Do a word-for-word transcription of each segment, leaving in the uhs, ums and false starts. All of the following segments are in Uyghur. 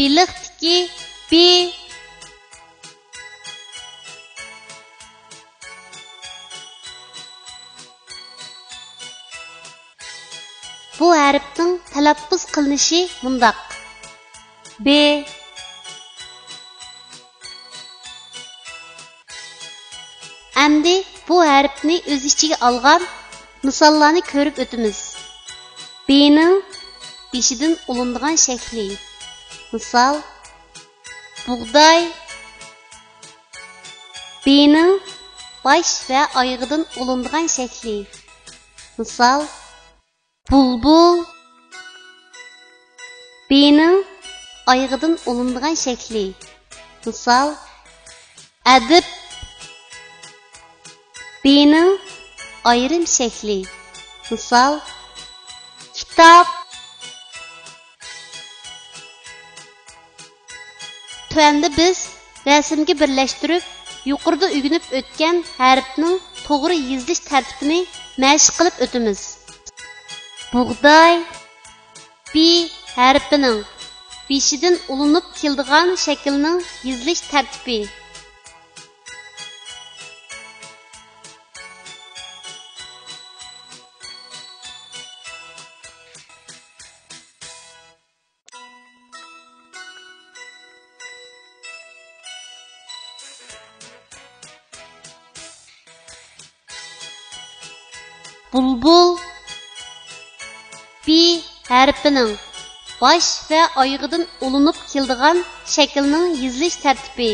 بېلىقتىكى بى. بۇ ھەرپنىڭ تەلەپپۇز قىلىنىشى مۇنداق: بې. ئەمدى بۇ ھەرپنى ئۆز ئىچىگە ئالغان مىساللارنى كۆرۈپ ئۆتىمىز. بېنىڭ بېشىدىن ئۇلىنىدىغان شەكلى. مىسال، بۇغداي. بېنىڭ باش ۋە ئايىغىدىن ئۇلىنىدىغان شەكلى. مىسال، بۇلبۇل. بېنىڭ ئايىغىدىن ئۇلىنىدىغان شەكلى. مىسال، ئەدىب. بېنىڭ ئايرىم شەكلى. مىسال، كىتاب. تۆۋەندە بىز رەسىمگە بىرلەشتۈرۈپ، يۇقىرىدا ئۆگىنىپ ئۆتكەن ھەرپنىڭ توغرا يېزىلىش تەرتىپىنى مەشىق قىلىپ ئۆتىمىز. بۇغداي، بې ھەرپىنىڭ بېشىدىن ئۇلىنىپ كېلىدىغان شەكىلنىڭ يېزىلىش تەرتىپى. بۇلبۇل، بې ھەرپىنىڭ باش ۋە ئايىغىدىن ئۇلىنىپ كېلىدىغان شەكىلنىڭ يېزىلىش تەرتىپى.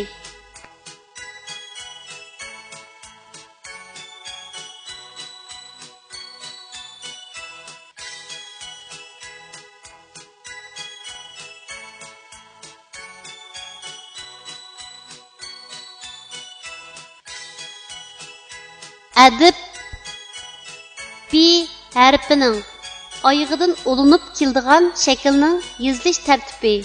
ئەدىب، بې ھەرپىنىڭ ئايىغىدىن ئۇلىنىپ كېلىدىغان شەكىلنىڭ يېزىلىش تەرتىپى.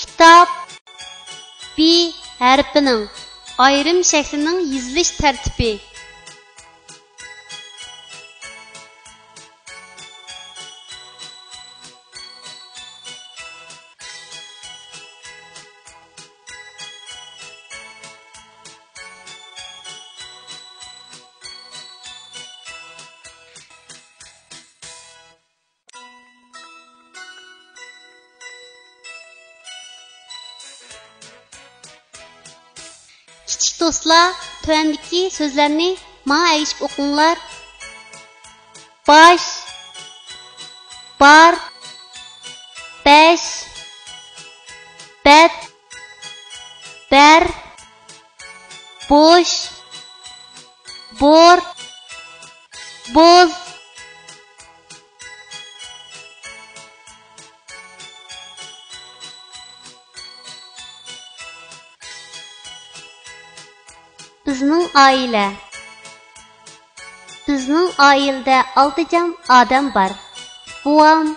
كىتاب، بې ھەرپىنىڭ ئايرىم شەكلىنىڭ يېزىلىش تەرتىپى. كىچىك دوستلار، تۆۋەندىكى سۆزلەرنى ماڭا ئەگىشىپ ئوقۇڭلار. باش، بار، بەش، بەت، بەر، بوش، بور، بوز. بىزنىڭ ئائىلە. بىزنىڭ ئائىلىدە ئالتە جان ئادەم بار. بوۋام،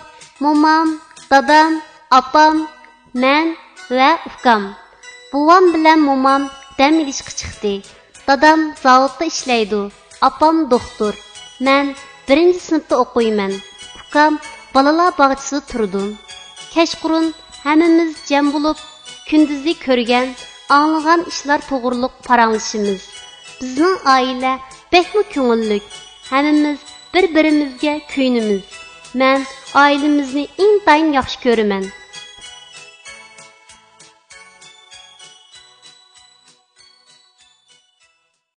مومام، دادام، ئاپام، مەن ۋە ئۇكام. بوۋام بىلەن مومام دەم ئېلىشقا چىقتى. دادام زاۋۇتتا ئىشلەيدۇ، ئاپام دوختۇر. مەن بىرىنچى سىنىپتا ئوقۇيمەن. ئۇكام بالىلار باغچىسىدا تۇرىدۇ. كەچقۇرۇن ھەممىمىز جەم بولۇپ، كۈندۈزى كۆرگەن، ئاڭلىغان ئىشلار توغرۇلۇق پاراڭلىشىمىز. بىزنىڭ ئائىلە بەكمۇ كۆڭۈللۈك. ھەممىمىز بىر-بىرىمىزگە كۆيۈنىمىز. مەن ئائىلىمىزنى ئىنتايىن ياخشى كۆرىمەن.